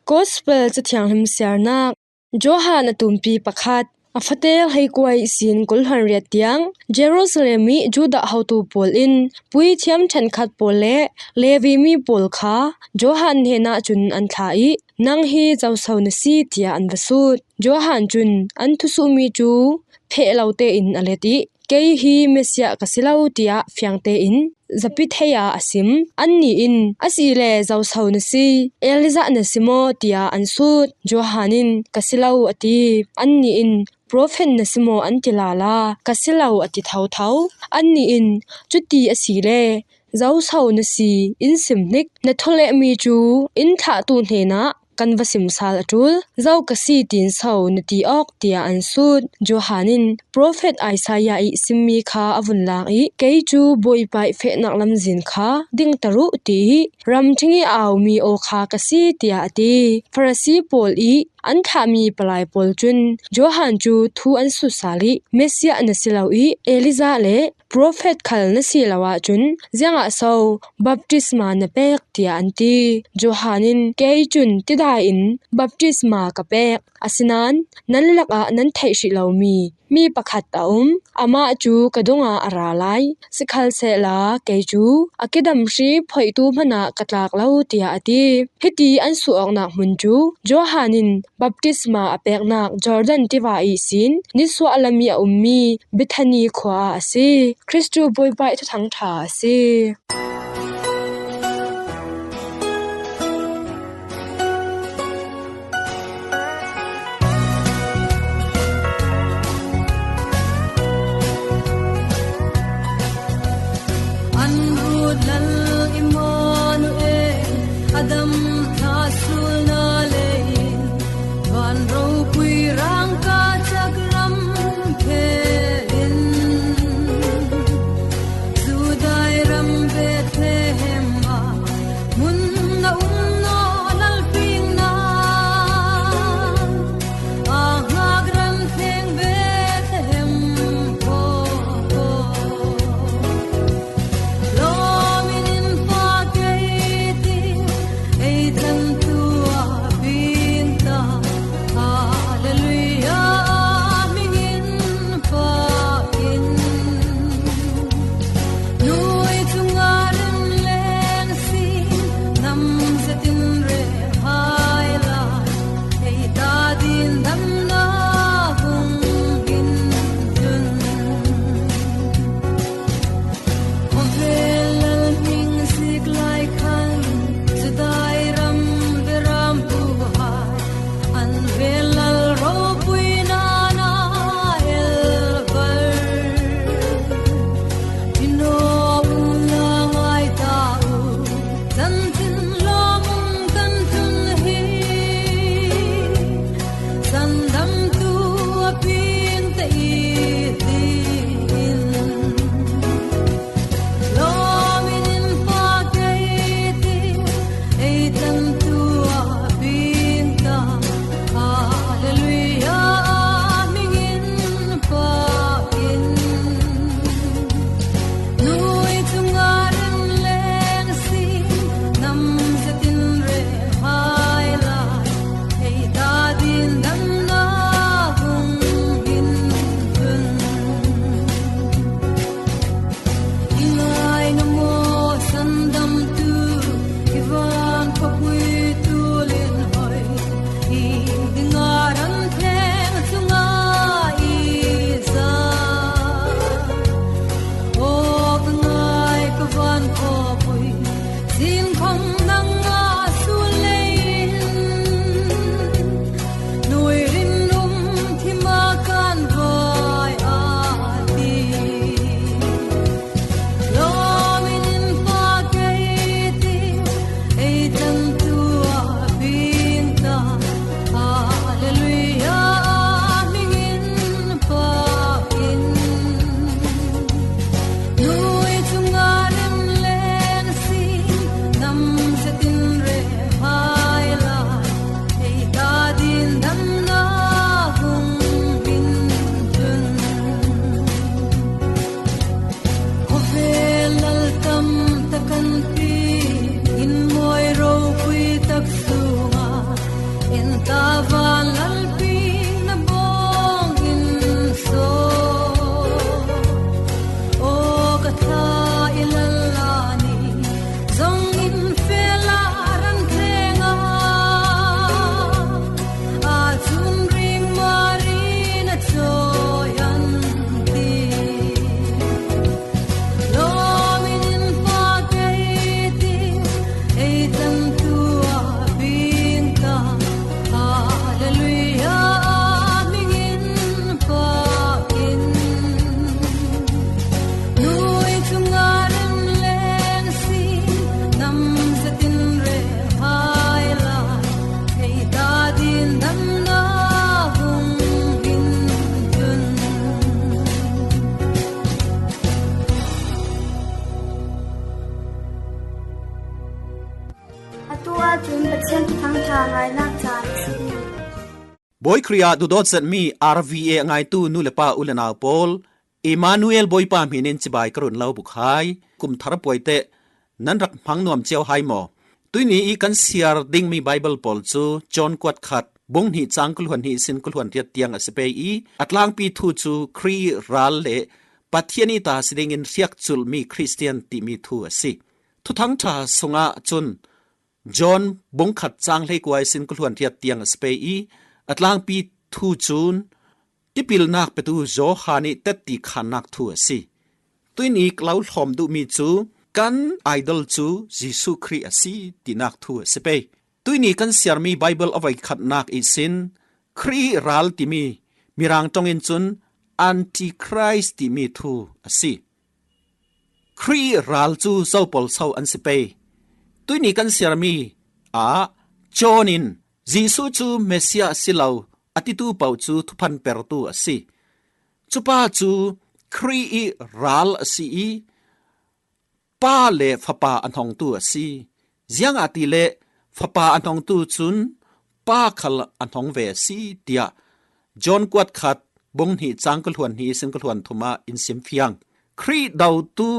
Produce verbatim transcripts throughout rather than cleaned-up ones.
Gospel Cathianghlim siarnak. Johan a tumpi pakhat. A fate hleikua ihsin kul hluan riat tiang Jerusalem i Judah hotu pawl in puithiam ṭhenkhat pawl le Levi mi pawl kha Johan hnenah cun an thlah i, "Nang hi zoso na si?" tiah an va sut. Johan cun an thusuhmi cu pheh lo tein a let i, "Kei hi Messiah ka si lo," tiah fiang tein zapi thei ah a sim. Annih in, "Asile zoso na si? Elijah na si maw?" tiah an sut. Johan in, "Ka si lo," a ti. Annih in, "Profet na si maw?" an ti lala. "Ka si lo," a ti thotho. Annih in, "Cuti asile zoso na si in sim hnik. Na thulehmi cu in thlahtu hnenah kan va sim sal a ṭul. Zo ka si tiin so na ti awk?" tiah an sut. Johan in profet Isaiah i simmi kha a vun lak i, "Kei cu Bawipa i fehnak lamzin kha dingter uh," ti i, "Ramṭhing i aumi aw kha ka si," tiah a ti. Farasi pawl i an thlahmi palai pawl cun Johan cu thu an sut sal i, "Messiah na si lo i Elijah le profet khal na si lo ahcun, ziangah so baptisma na pek?" tiah an ti. Johan in, "Kei cun tidai in baptisma ka pek. Asinain nan lakah nan theih hrih lomi mi pakhat a um. Amah cu ka dongah a ra lai. Sikhalsehla kei cu a kedam hri phoihtu hmanah ka tlak lo," tiah a ti. Hiti an suh awknak hmun cu Johan in baptisma a peknak Jordan tiva ihsin nisuah lam i a ummi Bethany khua ah a si. Kristu Bawipa i Thuthang ṭha a si. An rut lal Immanuel, a dam thla sulna lei in, van ropui rangka cakram khe in, Judai ram Bethlehem ah hmun a um naw lalpingna, a ngak ram thleng Bethlehem kaw, kaw. Lawm in Cun Pathian Thuthang ṭha ngainak caan a si. Bawi Khrih ah duhdawt zetmi R V A a ngaitu nu le pa, u le nau pawl, Emmanuel Bawipa hmin in cibai ka run lo buk hai. Kum thar puai teh nan rak hmang nuam cio hai maw? Tuini i kan siar dingmi Baibal pawl cu John kuat khat, bung hnih cang kul hluan hnih sin kul hluan riat tiang a si pei i, a tlangpi thu cu Khrih ral le Pathian i ta si dingin hriak culhmi Khristian timi thu a si. Thuthang ṭha sungah cun John bung khat cang hleikua i sin kul hluan riat tiang a si pei i, a tlangpi thu cun tipilnak petu Johan i tetti khannak thu a si. Tuini ka lo hlawm duhmi cu kan idol cu Jesuh Khrih a si tinak thu a si pei. Tuini kan siarmi Baibal a voikhatnak ihsin Khrih ral timi Mirang ṭong in cun Antichrist timi thu a si. Khrih ral cu zo pawl so an si pei? Tuini kan siarmi ah John in Jesuh cu Messiah a si lo a titu paoh cu thuphan pertu a si. Cupa cu Khrih i ral a si i, Pa le Fapa a hnongtu a si. Ziangahtile Fapa a hnongtu cun Pa khal a hnong ve a si, tiah John kuat khat, bung hnih cang kul hluan hnih sin kul hluan thum ah in simfiang. Khrih dotu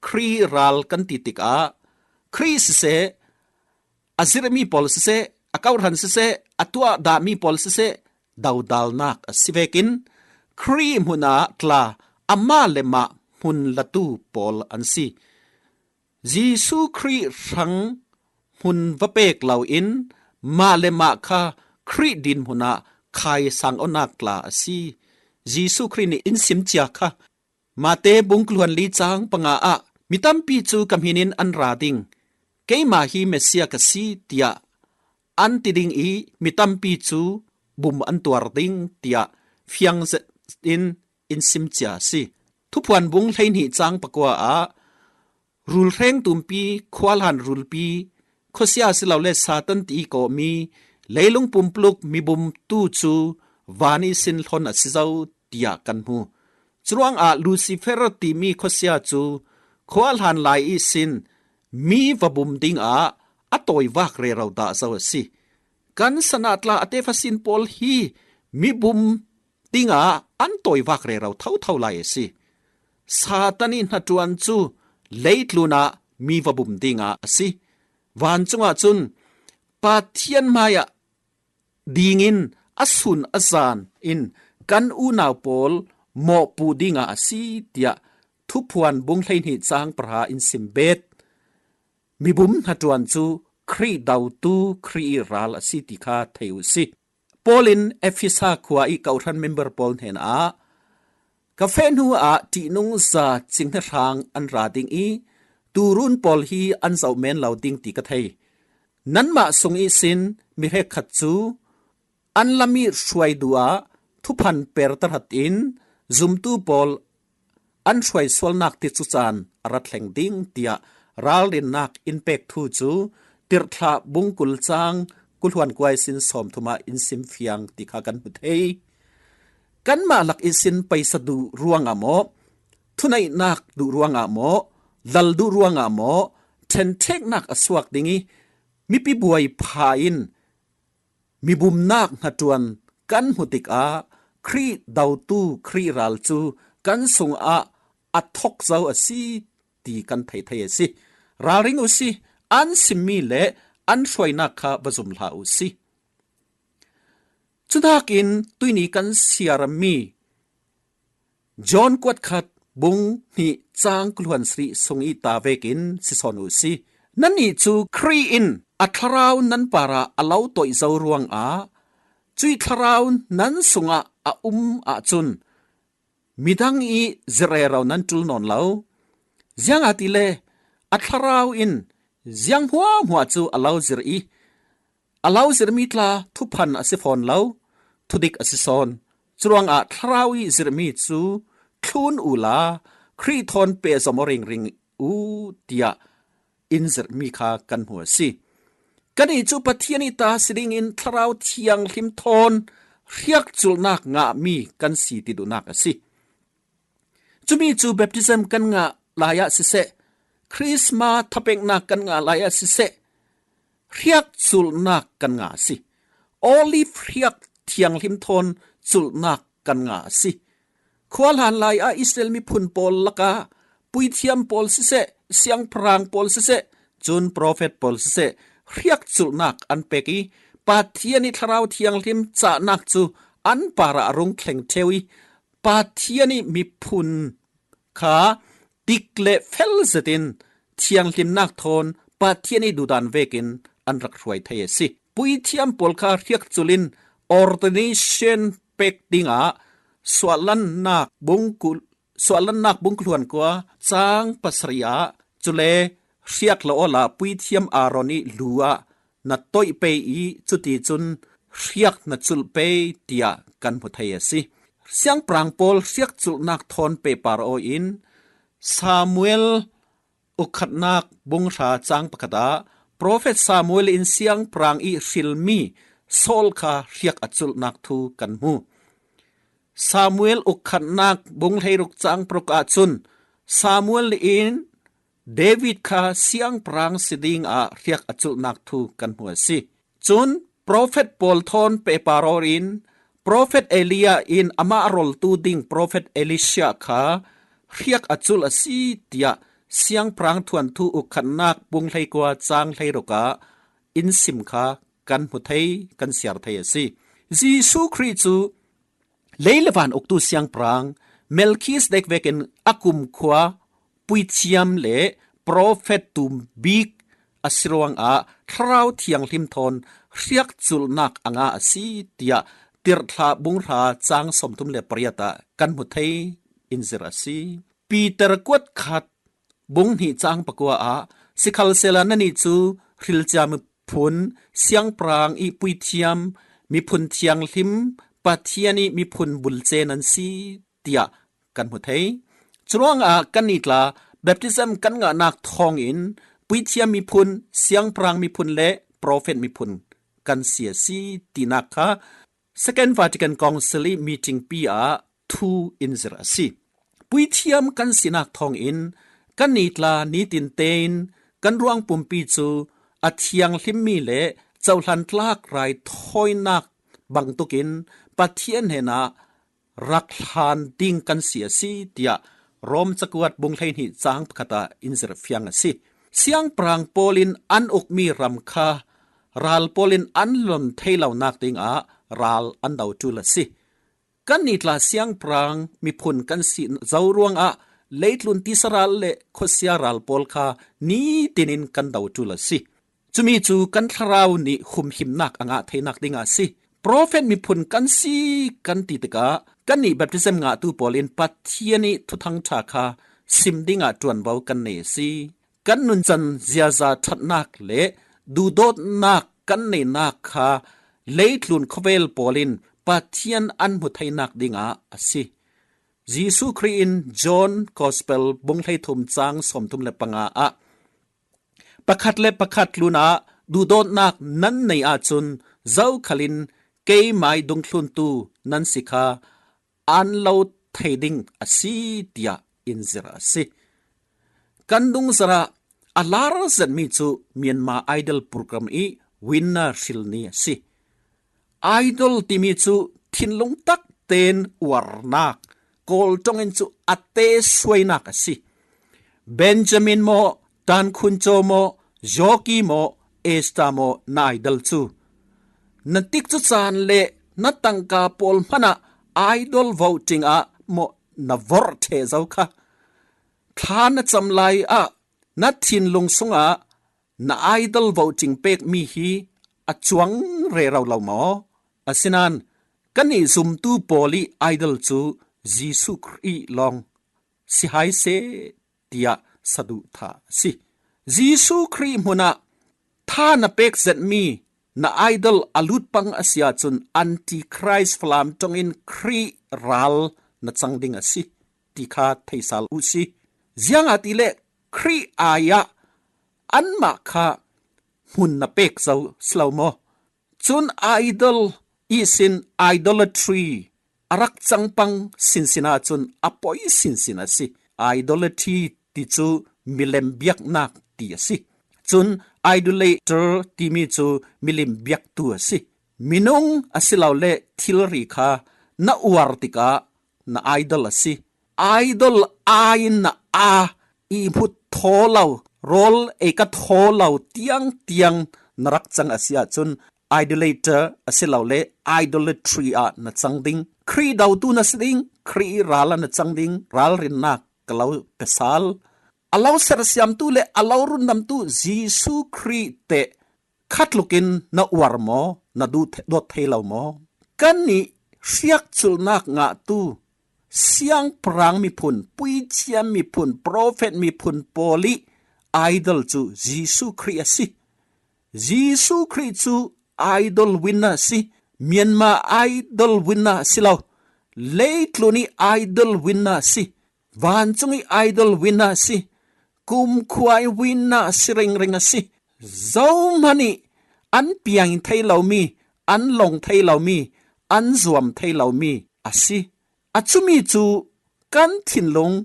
Khrih ral kan ti tikah Khrih siseh, a zirhmi pawl siseh, a kawhhran siseh, a tuah dahmi pawl siseh, dodalnak a si vekin Khrih hmunah tla amah le mah hmun latu pawl an si. Jesuh Khrih hrang hmun va pek loin mah le mah kha Khrih dinhmun ah khai sang awknak tla a si. Jesuh Khrih nih in sim cia kha Mate bung kul hluan li cang panga ah, mi tampi cu ka hmin in an ra ding, keimah hi Messiah ka si, tiah an ti ding i, mi tampi cu bum an tuar ding, tiah fiang zetin in sim cia a si. Thuphuan bung hleihnih cang pakua ah, rulhreng tumpi, khuahlan rulpi, khuasia silole Satan ti i kawhmi, leilung pumpluk mibum tu cu van ihsin hlon a si zo, tiah kan hmu. Curuangah Lucifer timi khuasia cu khuahlan lai ihsin mi va bum dingah a tawivak rero dah zo a si. Kan sanah tla a tefa sin pawl hi mibum dingah an tawivak rero thotho lai a si. Satan i hnaṭuan cu leitlun ah mi va bum dingah a si. Vancung ahcun Pathian hmaiah dingin a sun a zan in kan unau pawl mawhpuh dingah a si, tiah Thuphuan bung hleihnih cang pahra in sim bet. Mibum hnaṭuan cu Khrih dotu Khrih i ral a si ti kha thei u si. Paul in Efesa khua i kawhhran member pawl hnenah, ka feh hnu ah ṭihnung za cinghnahrang an ra ding i, tuurun pawl hi an zoh men lo ding ti ka thei. Nanmah sung ihsin mi hrekkhat cu an lam i hruai duh ah thuphan per tahratin zumtu pawl an hruai sualnak tikcu caan a rat thleng ding, tiah ralrinnak in pek thu cu Tirhthlah bung kul cang kul hluan kua ihsin sawmthum ah in simfiang ti kha kan hmu thei. Kanmah lak ihsin paisa duh ruangah maw, thuneihnak duh ruangah maw, lal duh ruangah maw, ṭhenṭheknak a suak ding i, mipi buai pha in mibumnak hnaṭuan kan hmu tikah Khrih dotu Khrih ral cu kan sungah a thok zo a si ti kan thei thei a si. Ralring u si, an simmi le an hruainak kha va zum hlah u si. Cuhnakin tuini kan siarmi John kuat khat bung hnih cang kul hluan sarih sung i ta vekin si sawn u si. Nannih cu Khrih in a thlarau nan parah a lo toih zo ruangah cuih thlarau nan sungah a um ahcun midang i zirh rero nan ṭul nawn lo. Ziangahtile a thlarau in ziang hmuahhmuah cu a lo zirh i, a lo zirhmi tla thuphan a si fawn lo, thudik a si sawn. Curuangah thlarau i zirhmi cu thlun uhla Khrih thawn pehzom aw ringring u, tiah in zirhmi kha kan hmu a si. Kannih cu Pathian i ta si dingin Thlarau Thianghlim thawn hriakculhnak ngahmi kan si ti duhnak a si. Cumi cu baptism kan ngah lai ah siseh, Christmas thapeknak kan ngah lai ah siseh, hriak culhnak kan ngah a si. Olive hriak thianghlim thawn culhnak kan ngah a si. Khuahlan lai ah Israel miphun pawl lakah puithiam pawl siseh, siangpahrang pawl siseh, cun profet pawl siseh, hriak culhnak an pek i, Pathian i Thlarau Thianghlim cahnak cu an parah a rung thleng ṭheu i, Pathian i miphun kha dik le fel zetin thianghlimnak thawn Pathian i duhdan vekin an rak hruai thei a si. Puithiam pawl kha hriak culh in ordination pek dingah suahlannak bungkul suahlannak bungkul hluan kua cang pasarih ah, cule hriak lo awla puithiam Aaron i lu ah na toih pei i cuticun hriak na culh pei tiah kan hmu thei a si. Siangpahrang pawl hriak culhnak thawn pehpar aw in Samuel ukhatnak bunghra cang pakhat ah profet Samuel in siangpahrang i hrilmi Saul kha hriak a culhnak thu kan hmu. Samuel ukhatnak bunghleiruk cang paruk ahcun Samuel in David kha siangpahrang si dingah hriak a culhnak thu kan hmu a si. Cun profet pawl thawn pehpar aw in profet Elijah in amah a roltu ding profet Elisha kha hriak a culh a si tiah siangpahrang thuanthu ukhatnak bunghleikua cang hleiruk ah in sim kha kan hmu thei, kan siar thei a si. Jesuh Khrih cu lei le van uktu siangpahrang Melkhizedek vekin a kumkhua puithiam le profet tum bik a si ruangah Thlarau Thianghlim thawn hriak culhnak a ngah a si tiah Tirhthlah bunghra cang sawmthum le pariat ah kan hmu thei in zir a si. Peter kuat khat bung hnih cang pakua ah, sikhalsehla nannih cu hrilcia miphun, siangpahrang i puithiam, miphun thianghlim, Pathian i miphun bulce nan si tiah kan hmu thei. Curuangah kannih tla baptism kan ngahnak thawngin puithiam miphun, siangpahrang miphun le profet miphun kan si a si tinak kha Second Vatican Council i meeting pi ah thu in zir a si. Puithiam kan sinak thawngin kannih tla nitin tein kan ruang pumpi cu a thianghlimmi le cohlan tlak raithawinak bangtukin Pathian hnenah rak hlan ding kan si a si, tiah Rom cakuat bung hleihnih cang pakhat ah in zirh fiang a si. Siangpahrang pawl in an ukmi ram kha ral pawl in an lon thei lonak dingah ral an do ṭul a si. Kannih tla siangpahrang miphun kan si zo ruangah leitlun tisa ral le khuasia ral pawl kha nitin in kan do ṭul a si. Cumi cu kan thlarau nih humhimnak a ngah theinak dingah a si. Profet miphun kan si kan ti tikah kannih baptism ngahtu pawl in Pathian i Thuthang ṭha kha sim dingah ṭuanvo kan nei a si. Kan nuncan ziaza ṭhatnak le duhdawtnak kan neinak kha leitlun khawvel pawl in Pathian an hmu theinak dingah a si. Jesuh Khrih in John Gospel bung hleithum cang sawmthum le panga ah, pakhat le pakhat tlunah duhdawtnak nan nei ahcun zokhal in keimai dungthluntu nan si kha an lo thei ding a si, tiah in zirh a si. Kan dungzarh ah a lar zetmi cu Myanmar Idol program i winner hrilmi a si. Idol timi cu thinlung tak tein uarnak, Kawl ṭong in cu a te suainak a si. Benjamin maw, Tan Khun Caw maw, Yoki maw, Esther maw na idol cu na tikcu caan le na tangka pawl hmanah idol voting ah maw na vorh ṭheh zo kha. Thla na cam lai ah na thinlung sungah na idol voting pekmi hi a cuang rero lo maw? Asinain kannih zumtu pawl i idol cu Jesuh Khrih lawng si hai seh, tiah saduhthah a si. Jesuh Khrih hmunah tha na pek zetmi na idol a lut pang a si ahcun Antichrist Falam ṭong in Khrih ral na cang ding a si ti kha theisal u si. Ziangahtile Khrih ai ah anmah kha hmun na pek zo si lo maw? Cun idol ihsin idolatry a rak cang pang sinsin ahcun a poi sinsin a si. Idolatry ti cu milem biaknak ti a si. Cun Idolater timi cu milim biaktu a si. Minung a si lo le thilri kha na uar tikah na idol a si. Idol aiin na aa i hmut thaw lo, rawl ei ka thaw lo tiang tiang na rak cang a si ahcun idolater a si lo le idolatry ah na cang ding. Khrih dotu na si ding, Khrih ral ah na cang ding, ralrinnak ka lo pe sal. A lo sersiamtu le a lo rundamtu Jesuh Khrih teh khatlukin na uar maw, na duh the-, dawt thei lo maw? Kannih hriakculhnak ngahtu siangpahrang miphun, puithiam miphun, profet miphun pawl i idol cu Jesuh Khrih a si. Jesuh Khrih cu idol winner a si. Myanmar idol winner a si lo. Leitlun i idol winner a si. Vancung i idol winner a si. Kumkhua i winner a si ringring a si. Zohman i an piang thei lomi, an long thei lomi, an zuam thei lomi a si. A cumi cu kan thinlung,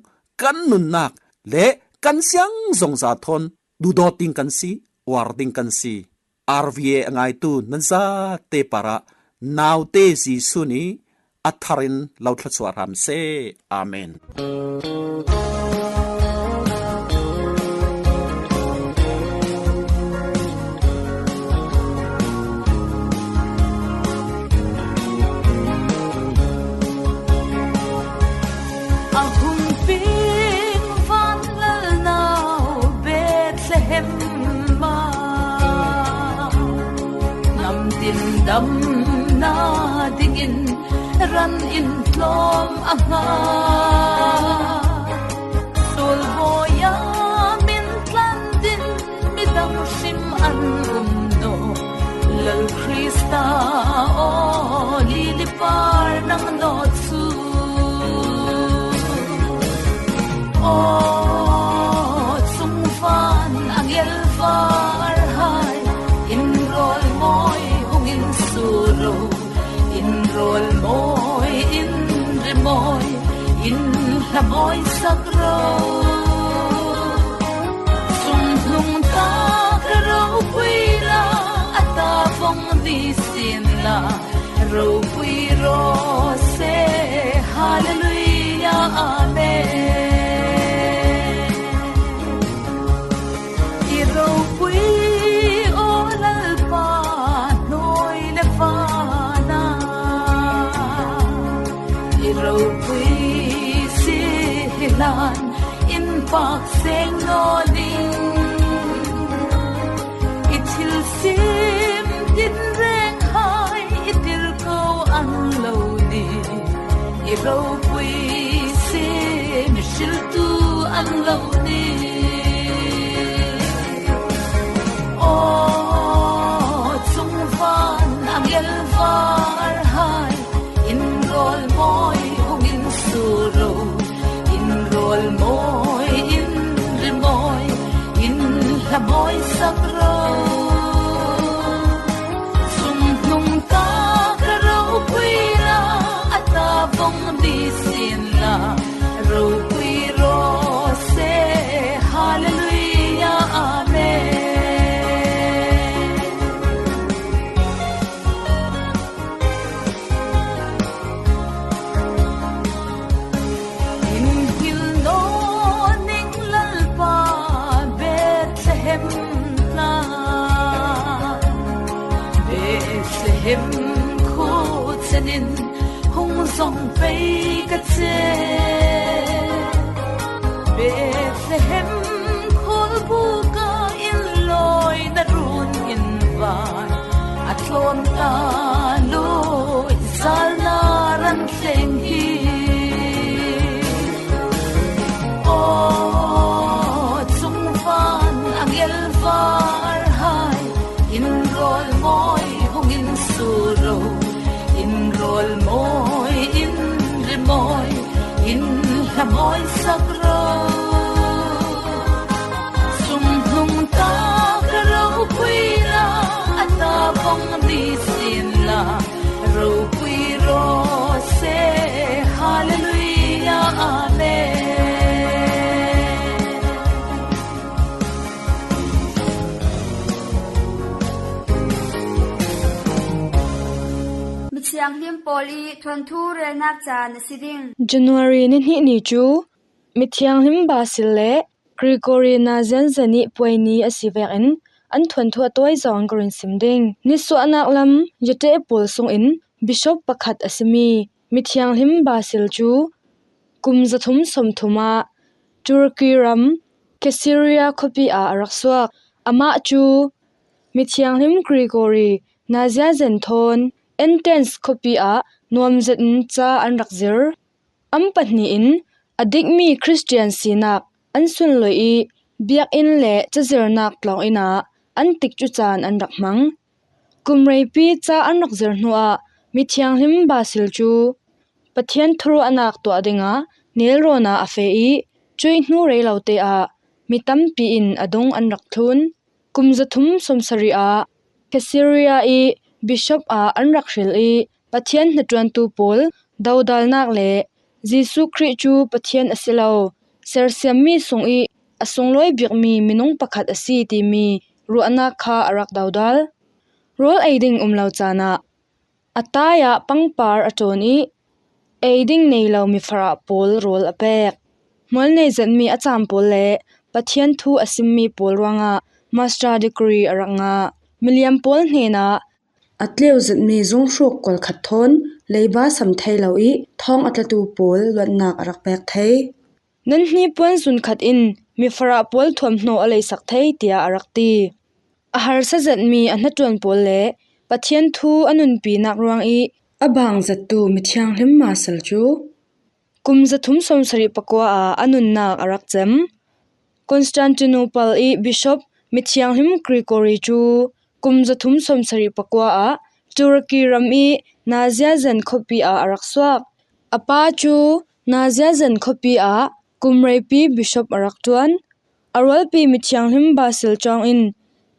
kan nunnak le kan siang zongza thawn duhdawt ding kan si, uar ding kan si. R V A a ngaitu nan zate parah naute Jesuh nih a thar in lo thluachuah hram seh. Amen. A hung ping vanlal nau Bethlehem ah, namtin damna dingin ran in tlawm a ngah. Sawlbawi ah min tlan din midang hrim an um naw. Lal Krista aw, lili par nang naw cu. Aw, cungvan angel var hai, in rawl mawi hung in sur ro. In rawl mawi, in ri mawi, in hla mawi sak ro. Sumhnung ta ka ropui la, a ta vong ni sin la, ropui ro se. Hallelujah, amen. I ropui aw Lalpa hnawi le van ah, i ropui si hi hlan in pak seng naw ning. I thilsim tinreng hai i tir ko an lo ning. I ropui si mihriltu an lo ning. Aw, cungvan angel var hai, in rawl mawi hung in sur ro. In rawl mawi, in ri mawi, in hla mawi sak ro. Sumhnung ta ka ropui la, a ta vong ni sin la, ropui ro se. Hallelujah, amen. In hngilh naw ning Lalpa Bethlehem tla. Bethlehem khua chen in hung zong pei ka ce. Bethlehem khawlbuk ah in lawi na run in vai a tlawm ta lawi zalna ran thleng hi. Aw, cungvan angel var hai, in rawl mawi hung in sur ro. In rawl mawi, in ri mawi, in hla mawi sak ro. Sumhnung ta ka ropui la, a ta vong ni sin la, ropui ro se. Hallelujah, amen. Thianghlim pawl i thuanthu relnak caan a si ding. January ni hnih ni cu mithianghlim Basil le Gregory Nazianzen i puai ni a si vekin an thuanthu a tawi zong ka run sim ding. Nisuahnak lam Yate pawl sungin bishop pakhat a simi mithianghlim Basil cu kum zathum sawmthum ah Turkey ram Caesarea khuapi ah a rak suak. Amah cu mithianghlim Gregory Nazianzen thawn Athens khuapi ah nuam zetin ca an rak zir. An pahnih in a dikmi Khristian sinak an sunlawih i biakinn le cazirnak tlawnginn ah an tikcu caan an rak hmang. Kum reipi ca an rak zir hnuah mithianghlim Basil cu Pathian thuruahnak tuah dingah nelrawn ah a feh i cuih hnu rei lote ah mi tampi in a dung an rak thlun. Kum zathum sawmsarih ah Caesarea i bishop ah an rak hril i Pathian hnaṭuantu pawl dodalnak le Jesuh Khrih cu Pathian a si lo, sersiammi sung i a sunglawi bikmi minung pakhat a si timi ruahnak kha a rak dodal. Rawl ei ding um lo caan ah a tai ah pangpar a ṭawn i ei ding nei lo mifarah pawl rawl a pek. Hmual nei zetmi a cam pawl le Pathian thu a simmi pawl ruangah master degree a rak ngah. Miliam pawl hnenah a tleu zetmi zunghruk kualkhat thawn leiba sam thei lo i thawng a tlatu pawl luatnak a rak pek thei. Nan hnipuan zun khat in mifarah pawl thuamhnaw a leisak thei, tiah a rak ti. A harsa zetmi a hnaṭuan pawl le Pathian thu a nunpinak ruang i a bang zettu mithianghlim Marcel cu kum zathum sawmsarih pakua ah a nunnak a rak cem. Constantinople i bishop mithianghlim Gregory cu kum zathum sawmsarih pakua ah Turkey ram i Nazianzen khuapi ah a rak suak. A pa cu Nazianzen khuapi ah kum reipi bishop a rak ṭuan. A rualpi mithianghlim Basil cawng in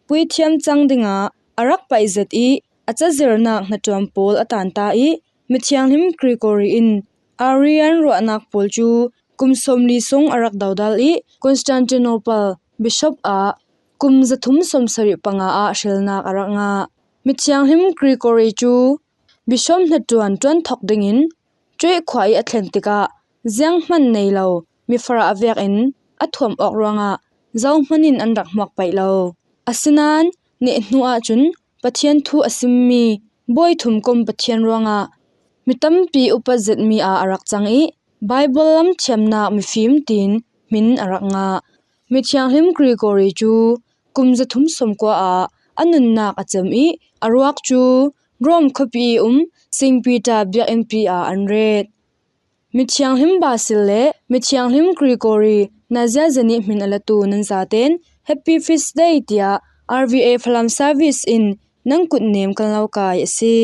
puithiam cang dingah a rak paih zet i a cazirnak hnaṭuan pawl a tanta i mithianghlim Gregory in Arian ruahnak pawl cu kum sawmli sung a rak dodal i Constantinople bishop ah kum zathum sawmsarih panga ah hrilnak a rak ngah. Mithianghlim Gregory cu bishop hnaṭuan ṭuan thawk dingin cuih khua i a thlen tikah zianghman nei lo mifarah a vekin a thuam awk ruangah zohman in an rak hmuak paih lo. Asinain neh hnu ahcun Pathian thu a simmi bawi thum kom Pathian ruangah mi tampi upat zetmi ah a rak cang i Baibal lam thiamnak mifim tiin hmin a rak ngah. Mithianghlim Gregory cu kum zathum sawmkua ah a nunnak a cem i a ruak cu Rome khuapi i um Saint Peter biakinnpi ah an ret. Mithianghlim Basil le mithianghlim Gregory Nazianzen i hmin a latu nan zaten Happy Feast Day tiah R V A Falam Service in nan kutnem kan lo kai a si.